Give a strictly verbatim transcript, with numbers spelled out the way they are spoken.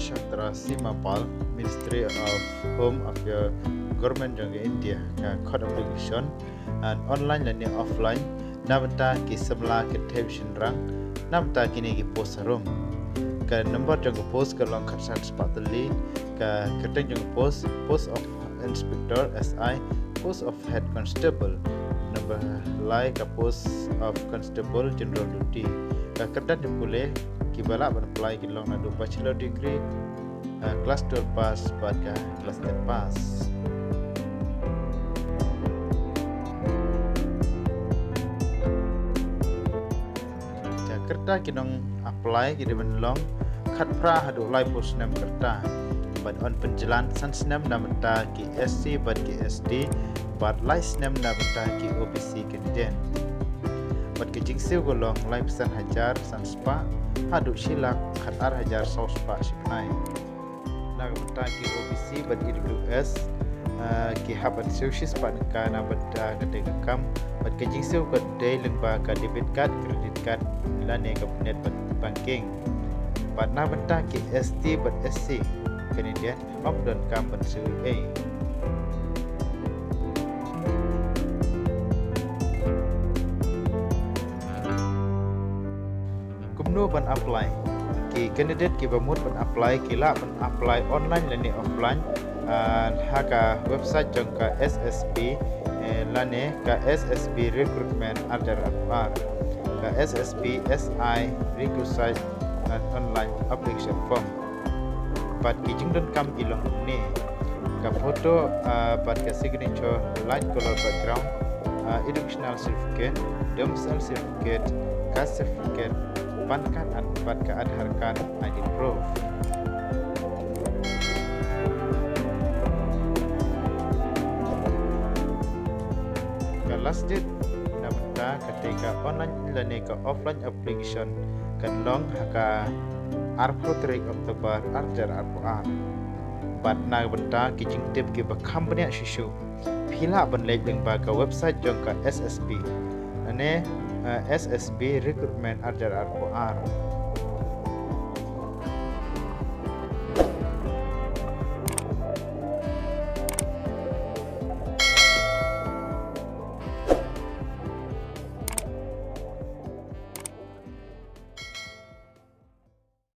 Chhatra Sima Pal, Ministry of Home Affairs, Government jong ka India, ka khot application, ah, online lane offline, na bynta ki samla ki thep shynrang, na bynta kine ki post harum. Ka number jong ka post ka long khatsan spah tylli, ka kyrteng jong ka post, post of Inspector, S I, post of Head Constable. Number lai ka post of Constable General Duty. Ka kyrdan jong pule kiba lah ban apply ki long naduh bachelor degree, ah, class twelve pass bad ka class ten pass. Ka kyrta ki nong apply ki dei ban long khatphra haduh laiphew snem kyrta. Bad yn pynjlan san snem na bynta ki S C bad ki S T, bad lai snem na bynta ki O B C candidate. Bad ka jingsiew ka long laiphew san hajar san spah haduh shi lak khatar hajar saw spah shipnai. Na ka bynta ki O B C bad E W S, ah, ki hap ban siew shispah tyngka na bynta kata ka kam. Bad ka jingsiew ka dei lyngba ka debit card, credit card, lane ka net ban-, banking. Bad na bynta ki S T bad S C, kane dei ym donkam ban siew ei. Kumno ban apply? Ki candidate kiba mut ban apply ki lah ban apply online lane offline, ah, ha ka website jong ka S S B, eh, lane ka S S B Recruitment ar hajar arphew ar. Ka S S B S I Recruit Site, ah, online application form. Bad ki jingdonkam ki long kumne: ka photo, ah, bad ka signature, light color background, ah, educational certificate, domicile certificate, caste certificate, PAN card bad ka Aadhaar card I D proof. Ka last date na bynta kata ka online lane ka offline application kan long ha ka arphew tarik October ar hajar arphew ar. Bad na bynta ki jingtip kiba kham bniah shuh shuh, phi lah ban leit lyngba ka website jong ka S S B, lane, eh, S S B Recruitment ar hajar arphew ar.